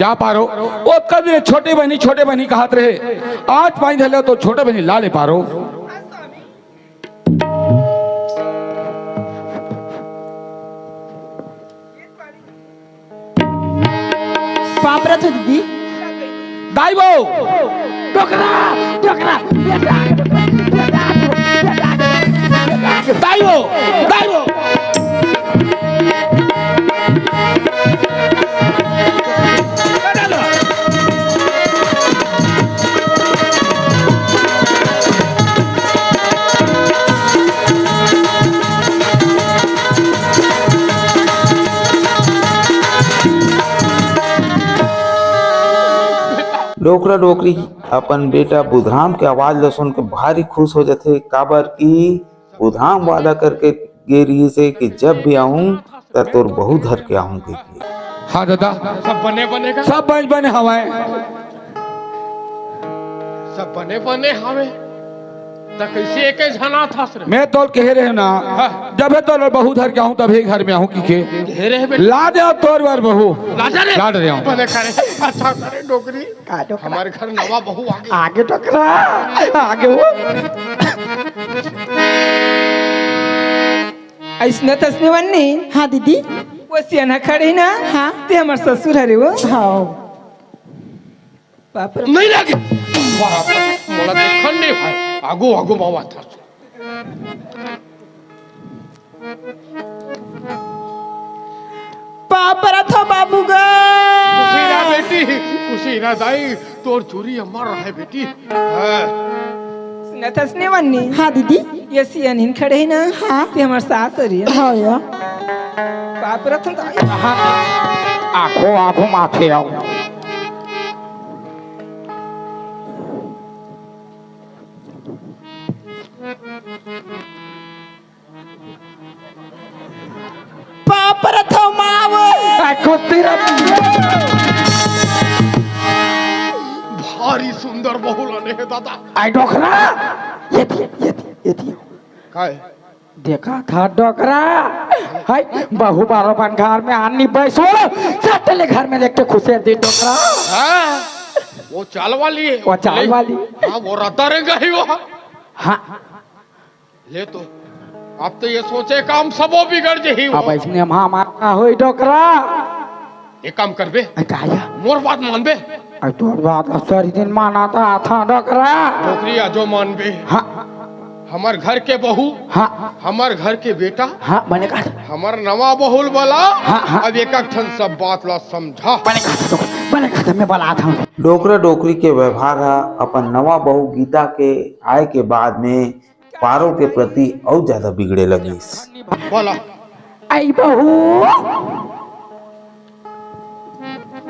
जा पारो, ओतका दिन छोटे बहिनी, छोटे बहिनी कहत रहे, आज पानी धर ले तो छोटे बहिनी ला ले पारो। पाँव परत हो दीदी। दाई वो। डोकरा, डोकरा, बेटा, बेटा, बेटा, दाई वो, दाई वो। डोकरा डोकरी अपन बेटा बुधराम के आवाज ल सुन के भारी खुश हो जथे, काबर कि बुधराम वादा करके गे रिहिस हे कि जब भी आहूं, त तोर बहू धर के आहूं कहिके। हाँ दादा। सब बने बने का? सब बने बने हवय। सब बने बने हवे। त कइसे एके झन आथस रे? मैं तोल कहे रहे ना, हाँ। जब हे तोर बहू धर के आहूं, तभे घर में आहूं कहिके। कहे रहे बे। ला दे तोर बर बहू। ला जा रे। ला दे। बने करे। अच्छा करे डोकरी। का डोकरा? हमर घर नवा बहू आगे। आगे डोकरा, आगे वो। अइसने तइसने वन्नी। हाँ दीदी। वो सियाना खड़े ना? हाँ। ते हमर ससुर हरे वो। हाँ। बाप रे। नहीं लगे। बाप रे, मोला देखन नहीं भाई। आगू, आगू मावा था। पाप रथो बाबू गा। खुशी ना बेटी, खुशी ना दाई, तोर चूरी अमर रहे बेटी। हाँ। सुनत हस नेवन्नी? हाँ दीदी। ये सियानिन खड़े है ना? हाँ। ते हमर सास हरी। हाँ या। बाप रथो दाई। हाँ। आखो आखो माथे आओ। पाप रथो माव। आ, कुत्ती रथ। भारी सुंदर बहू लाने हे दादा। आई डोकरा। ये दिया, ये दिया, ये दिया। काय? देखा था डोकरा। हाय, बहू बारो बन घर में आनी बैसो। सटले घर में देख के खुशी दी डोकरा। हाँ, वो चाल वाली है। वो चाल वाली। हाँ, वो रहता रहेगा ही वो। हाँ। ले तो, अब तो ये सोचे काम सबो बिगड़ जही हो। अब इसने हम मामा का होई डोकरा। एक काम करबे। ए, का या? मोर बात मानबे। ए, तोर बात सारी दिन माना था, था डोकरा। डोकरी आजो मानबे। हाँ। हमर घर के बहू, हाँ। हमर घर के बेटा, हाँ, बने कहा था। हमर नवा बहुल वाला, हाँ, हाँ। अब एक एक ठन सब बात ला समझा। बने कहा था, बने कहा था, मैं बला था। डोकरा डोकरी के व्यवहार हा अपन नवा बहू गीता के आए के बाद में पारो के प्रति अउ ज्यादा बिगड़े लगिस। बोला। आई बहू।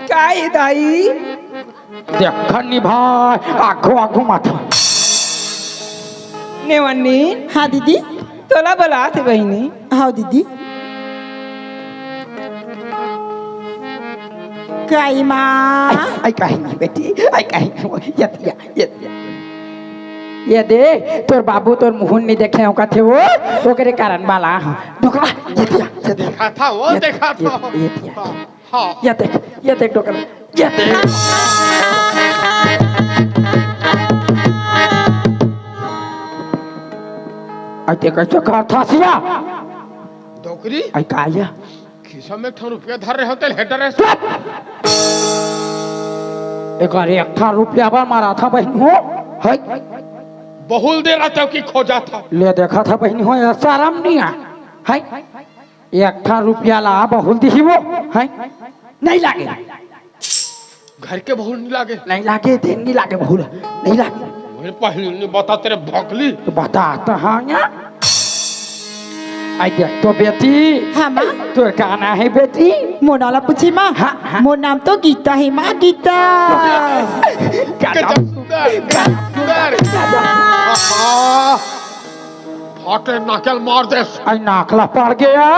काय दाई? देखन नी भाई, आखो आखो माथा। नेवन्नी। हाँ दीदी। तोला बलात हे बहिनी। हाँ दीदी। काई माँ। आई, आई काहे नहीं बेटी, आई काहे नहीं, ये दिया, ये दिया। ये दे, तोर बाबू तोर मुहून नहीं देखे हो कथे वो, ओकरे कारण बाला हाँ। डोकरा, ये दिया, ये दिया। देखा था वो, ये, देखा ये, था। ये दिया। हाँ। ये देख, ये देख डोकरा, ये देख। आई देख कैसे करथा सिया। डोकरी? आई का या? खिसा में एक ठन रुपया धर रहे हो, तेल हेटर है। चुप! एकर एक ठा रुपया बर मारा था बहिन हो, है? बहुल दे रहा था कि खोजा था। ले देखा था बहिन हो, ये शरम नहीं आ, है? एक ठा रुपया ला बहुल दिही वो, है? नहीं लागे। घर के बहुल नहीं लागे। नहीं लागे, देन नहीं लागे बहुल, नहीं लागे। मैं पहले नहीं बता तेरे भकली। तो बता तो हाँ या। आई देख तो बेटी। हाँ, माँ। तोर का नाम है बेटी? मोर नाम ला पूछी, माँ। हाँ, हाँ। मोर नाम तो गीता है, माँ, गीता। गजब सुंदर, गजब सुंदर। हाँ। फाटे नाकल मार देस। आई नाकला पड़ गया।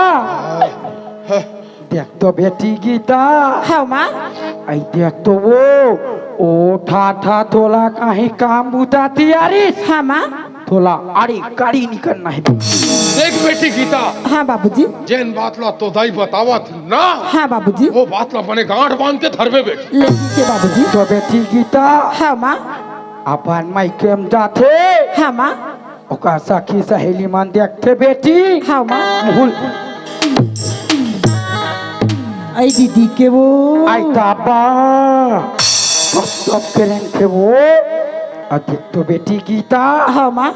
देख तो बेटी गीता। हाँ, माँ। आई देख तो वो, ओ ठा ठा तोला कहीं काम बुता तियारिस। हाँ, माँ। तोला आड़ी काड़ी निकलना है। देख बेटी गीता। हाँ बाबूजी। जेन बात ला तो दाई बतावत ना। हाँ बाबूजी। वो बात ला बने गांठ बांध के धरबे बेटी। ले ठीक है बाबूजी। तो बेटी गीता। हाँ, माँ। अपन मायके म जाथे। हाँ, माँ। ओकर सखी सहेली मन देखथे बेटी। हाँ, माँ। भूल। आई दीदी के वो। आई ताबा। सब, सब करेन थे वो। अब देख तो बेटी गीता। हाँ, माँ।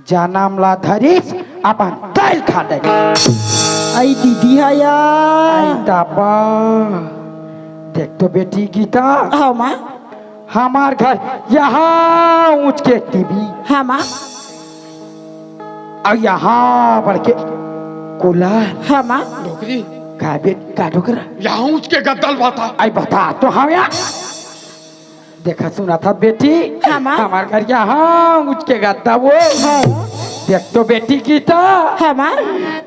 जनम ला धरिस, अपन तैल खा दे। आई दीदी हया। आई ताबा। देख तो बेटी गीता। हाँ, माँ। हमार घर यहाँ ऊंच के टीवी। हाँ, माँ। अउ यहाँ बढ़ के कूलर। हाँ, माँ। डोकरी। का बेट, का डोकरा? यहाँ ऊंच के गद्दल बाता। आई बता तो हम यहाँ। देखा सुना था बेटी। हाँ, माँ। हमार घर यहाँ ऊंच के गद्दा वो। हाँ। देख तो बेटी गीता। हाँ, माँ।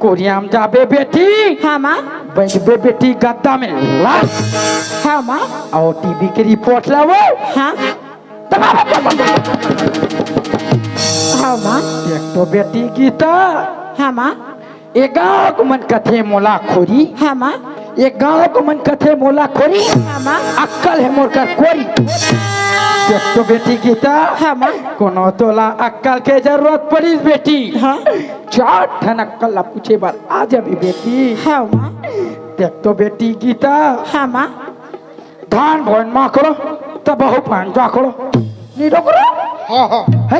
कोरिया म जाबे बेटी। हाँ, माँ। बैठबे बेटी गद्दा में लात। हाँ, माँ। अउ टीवी के रिपोर्ट ला वो। हाँ। हाँ, माँ। देख तो बेटी गीता। हाँ, माँ। ए गाँव के मन कथे मोला खोरी। हाँ, माँ। ए गाँव के मन कथे मोला खोरी। हाँ, माँ। अक्कल हे मोर कर कोरी। देख तो बेटी गीता। हाँ, माँ। कोनो तोला अक्कल के जरूरत पड़िस बेटी। हाँ। चार ठन अक्कल ला पूछे बर आ जाबे बेटी। हाँ, माँ। देख तो बेटी गीता। हाँ, माँ। धान बोन माकड़ो, त बहू पान जाकड़ो। नी डोकरा? हाँ, हाँ। है?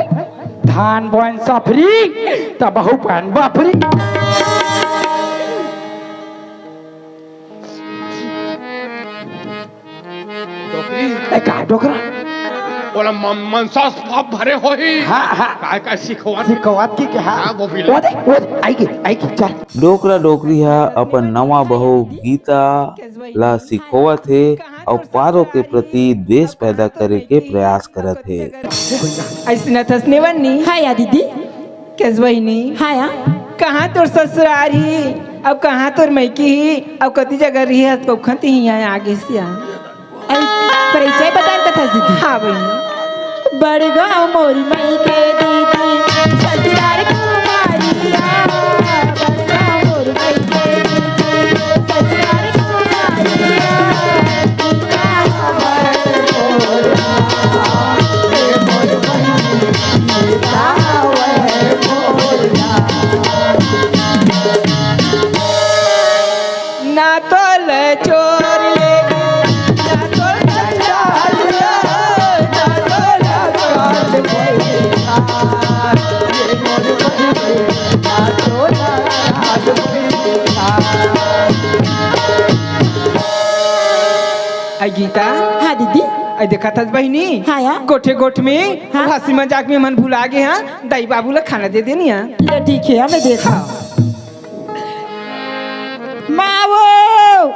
धान बोन सफरी, त बहू पान बाफरी। डोकरी। ए, का डोकरा? ओला म-, मनसा पाप भरे होही। हाँ, हाँ। काय, काय सिखोवत? सिखोवत की क्या? हाँ, वो भी ले। वो दे, वो दे, आइगे, आइगे, चल। डोकरा डोकरी ह अपन नवा बहू गीता ला सिखोवत हे अउ पारो के प्रति द्वेष पैदा करे के प्रयास करत हे। अइसना तसने बन्नी। हाँ या दीदी। कस बहिनी। हाँ या। कहाँ तोर ससुरार ही? अब कहाँ तोर मइकी ही? अब कति जगह रही है? तो खती ही यहाँ आगे से आ। अरे, परिचय बताए कथा दीदी। हाँ बहिनी। बड़गांव मोर मइके दीदी, ससुरार कुमारिया। बड़गांव मोर मइके दीदी, ससुरार कुमारिया। ना तोल चोर ले, ना तोल चंडाल ले, ना तोल काल पैसा, ये मोर बहिनी, ना तोल काल पैसा। आ गीता। हाँ दीदी। आ देखत हस बहिनी? हाँ या। गोठे गोठ में हाँ। हंसी मजाक में मन भुला गे हाँ, दाई बाबू ला खाना दे देनी हाँ। ले ठीक है, मैं देखा। माँ वो।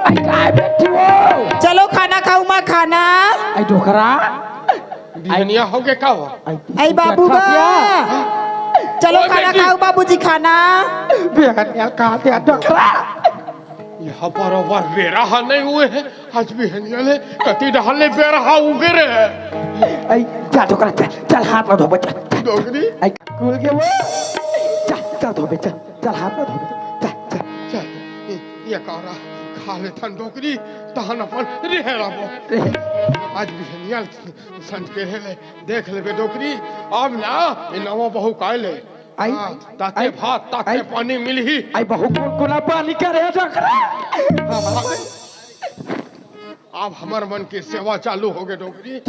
आई काय बेटी वो? चलो खाना खाऊ माँ, खाना। आई डोकरा। बिहनिया हो गे का हो? आई बाबू बा। चलो ओए खाना बेटी। खाऊ बाबूजी, खाना। बिहनिया कहाँ दे डोकरा? यहाँ बरोबर बेरा हा नहीं हुए है। आज बिहनिया ले कति डहर ले बेरा हा उगे रे। आई, चल डोकरा, चल, चल हाथ ला धोबे, चल, चल। डोकरी? आई, खुल के वो। चल, चल धोबे, चल, चल हाथ ला धोबे, चल, चल। चल, ये, ये कारा खा ले थन डोकरी, तहन अपन रहे रहो। रहे। आज बिहनिया संझ के ले देख लेबे डोकरी, अब ना, ये नवा बहू काय ले। आई, हाँ, ताते आई, भात, ताते आई, पानी मिलही। आई बहू कुनकुना पानी करे डोकरा। अब, अब हमर मन के सेवा चालू हो गे डोकरी।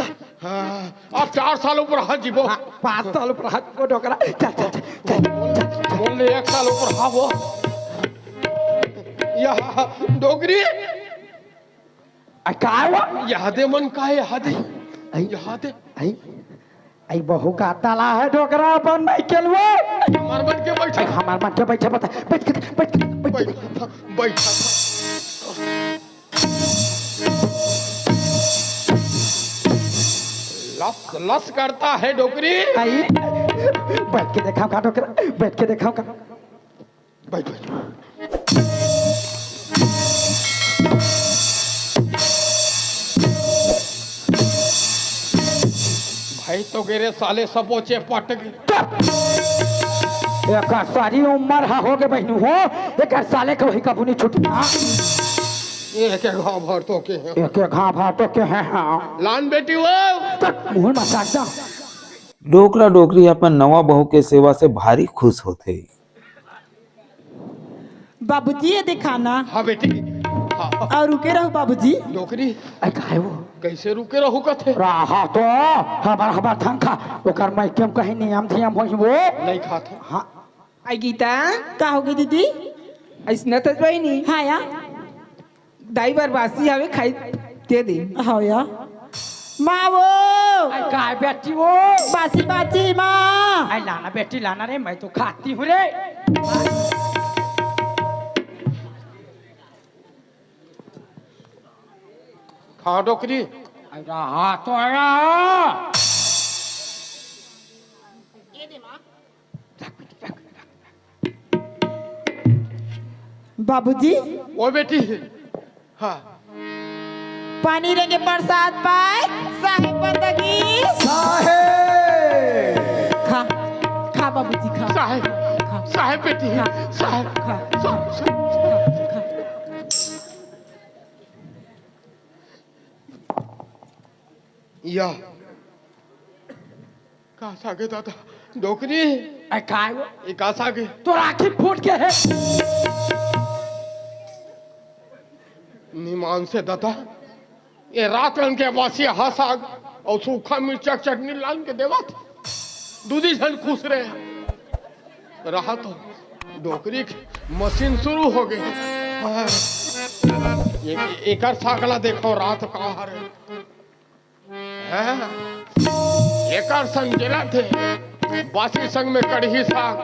हाँ, अब चार साल ऊपर हाथ जीबो। हाँ, पाँच साल ऊपर हाथ जीबो डोकरा। चल, चल, चल, चल, चल। बोल ले, एक साल ऊपर हावो। यहाँ डोकरी। आ, का हुआ? यहाँ दे मन का है, यहाँ दे। आई, यहाँ दे। आई, आई बहू का तला है डोकरा अपन नहीं केलुआ। हमार मन के बैठे। आई, हमार मन के बैठे बता। बैठ के, बैठ के, बैठ के। बैठा था, बैठा था। लस, लस करता है डोकरी। आई, बैठ के देखा का डोकरा, बैठ के देखा का। बैठ, बैठ। भाई तो गे रे साले, सबो चेपट गे। चुप! एकर सारी उम्र हा हो गे बहिनी हो, एकर साले के वही कबू नहीं छुटी। हाँ? एक एक घाव भर तो के है। एक एक घाव भर तो के है, हाँ। लान बेटी वो। चुप! मुंह में साट दा। डोकरा डोकरी अपन नवा बहू के सेवा से भारी खुश होथे। बाबूजी, ये दिखाना। हाँ बेटी। हाँ। और रुके रहो बाबूजी। डोकरी। आई, काहे वो? कैसे रुके रहो कथे? रहा तो, हबर हबर थंखा, ओकर मायके म कहीं नियम धियम होही वो। नहीं खात हो। हाँ। आई गीता। का हो गे दीदी? अइसना तस बहिनी। हाँ या। दाई बर बासी हवे, खाई दे दे। हाँ या। माँ वो। आई, काय बेटी वो? बासी बासी माँ। आई, लाना बेटी, लाना रे, मैं तो खाती हूँ रे। खा डोकरी। आई, रहा तो आया। बाबूजी। ओ बेटी। हाँ। पानी रेंगे प्रसाद पाए, साहेब बंदगी। साहेब। खा, खा बाबूजी, खा। साहेब। खा। साहेब बेटी। खा। साहेब। खा। साहेब, साहेब। खा, खा। या। का सागे दादा? डोकरी? ए, काय वो? ए, का सागे? तोर आँखी फूट गे हे। निमान से दादा। ये रात कन के बासी हा साग अउ सूखा मिर्चा के चटनी लान के देवत, दूधी झन खुश रहे। रहा तो डोकरी के मशीन शुरू हो गई। हाँ। ये, एकर साग ला देखो, रात का हरे। हाँ। एकर संग जेला थे, बासी संग में कढ़ी साग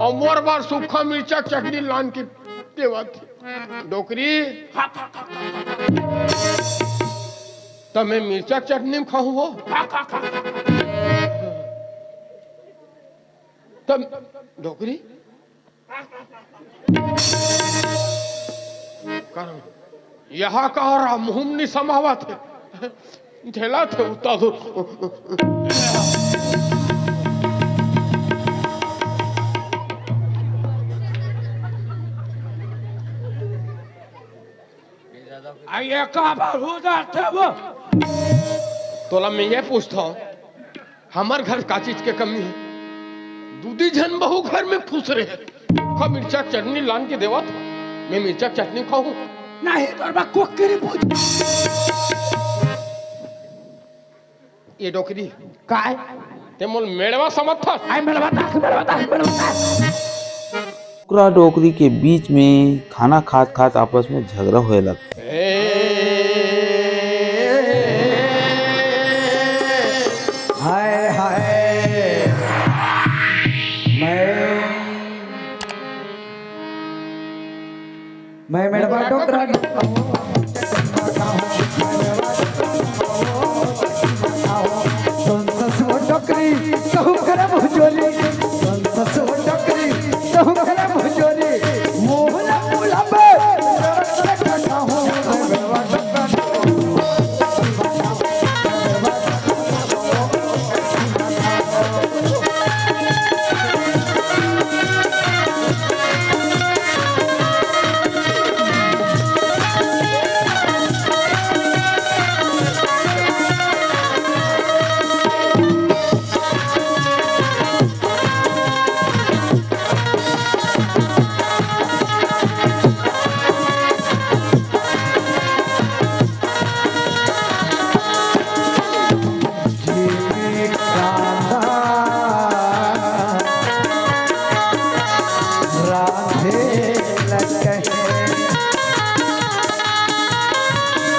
अउ मोर बर सूखा मिर्चा के चटनी लान के देवत। डोकरी, त मैं मिर्चा के चटनी में खाहूं हो? त डोकरी, कारण यहाँ का रहा, मुंह में नहीं समावत हे। झेलत हे उतना दूर। आ, ये का बात हो जाथे वो? तोला मैं ये पूछता हूँ, हमर घर का चीज के कमी हे? दूधी झन बहू घर में खुश रहे। का मिर्चा के चटनी लान के देवत, मैं मिर्चा के चटनी खाहूं? नहीं, तोर बा कुकरी पूछ। ये डोकरी। काय? ते मोल मेड़वा समझथस? आय मेड़वा दास, मेड़वा दास, मेड़वा दास। डोकरा डोकरी के बीच में खाना खात खात आपस में झगड़ा होए लगथे। हाय, हाय। मैं, मैं मेड़वा डोकरा। सुन ससुर डोकरी, कहूँ करे भुजोरी। सुन ससुर डोकरी, कहूँ करे भुजोरी। मोहन मुलाबे।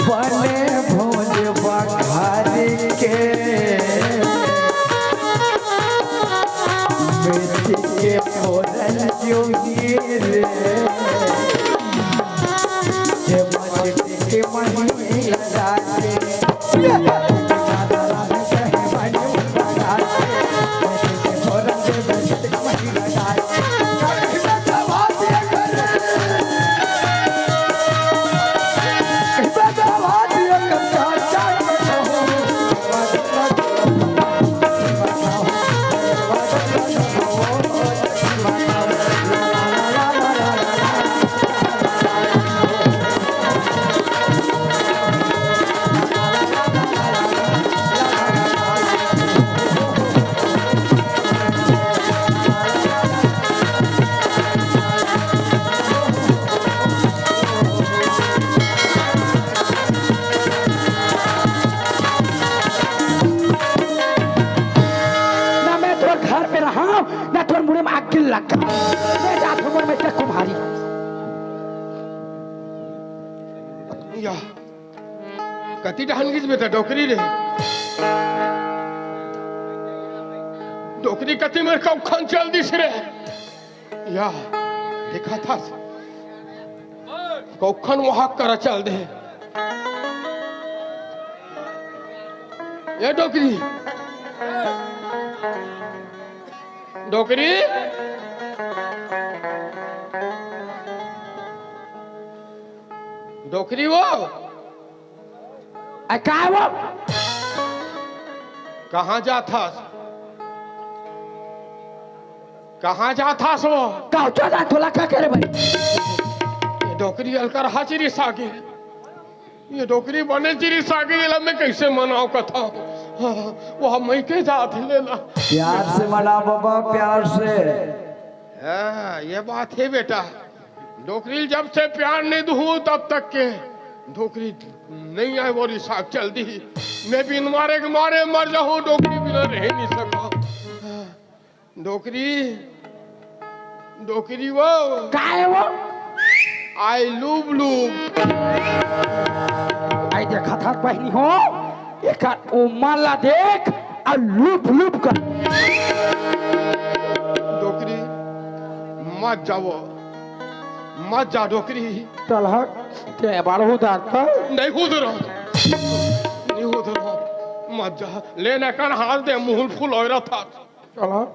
बने भोज बघारी के बेटी के फोरन जोगी रे। जे मस्ती के महीना जाते। ना मैं तोर घर पे रहा, ना तोर मुड़े में आग लगा। मैं जात हूँ, मोर में कुम्हारी। या, कति डहन गिस बेटा डोकरी रे? डोकरी कति मेर कौखन चल दिस रे? या, देखा था। कौखन वहां करा चल दे। ये डोकरी। डोकरी। डोकरी वो। आ, का वो? कहाँ जात हस? कहाँ जात हस वो? का हो, चल, तोला का करे भाई? ये डोकरी अलकर हाजिरी सागे। ये डोकरी बने जिरी सागे, एला मैं कैसे मनाव कथा? वो हम के जात हे लेला। प्यार से मना बाबा, प्यार से। हाँ, ये बात हे बेटा। डोकरी जब से प्यार नहीं दूँ तब तक के डोकरी नहीं आए, वो रिसाक चल दी। मैं बिन मारे के मारे मर जाहूं, डोकरी बिना रह नहीं सका। डोकरी, डोकरी वो। का हे वो? आय लुब लुब। आय देखा था बहिनी हो, एकर उमर ला देख, अउ लुब लुब कर। डोकरी, मत जावो, मत जा डोकरी। चल हट, ते बड़ उदारता। नहीं उधर, नहीं उधर, मत जा। ले ना कान हाथ दे, मुंह फुलोय रहा था। चल हट।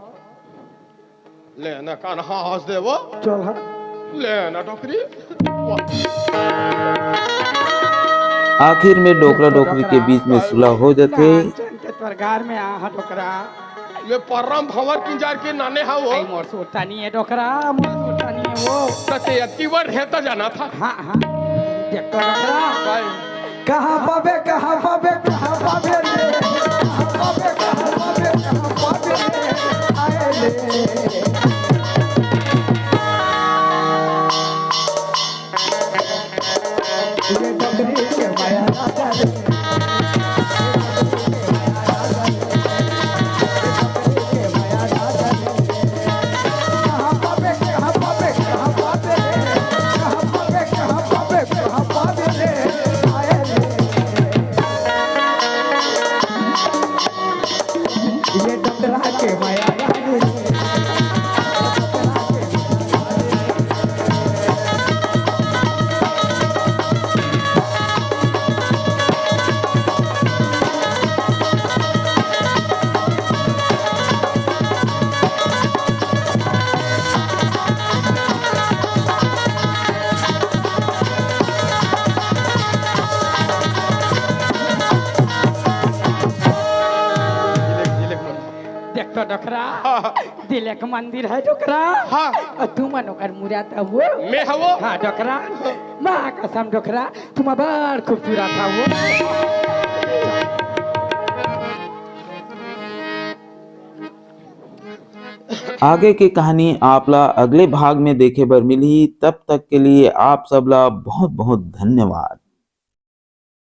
ले ना कान हाथ दे वो। चल हट। ले ना डोकरी। आखिर में डोकरा डोकरी के बीच में सुलह हो जाथे। नानचन के तोर घर में आ हा डोकरा। मैं परम भंवर किंजर के नाने हा वो। आई मोर सुरता नहीं है डोकरा, मोर सुरता नहीं है वो। त ते अति बर हे त जाना था। हाँ, हाँ। देख तो डोकरा। भाई। कहाँ पाबे, कहाँ पाबे, कहाँ पाबे रे? कहाँ पाबे, कहाँ पाबे, कहाँ पाबे रे? आए ले। ये डोकरी के माया राजा रे। देख तो डोकरा, हाँ। दिल एक मंदिर है डोकरा। हाँ। अउ तुमन ओकर मुरत हवो। मैं हवो। हाँ डोकरा, माँ कसम डोकरा, तुम बड़ खूबसूरत हवो। आगे के कहानी आप ला अगले भाग में देखे बर मिलही। तब तक के लिए आप सब ला बहुत बहुत धन्यवाद।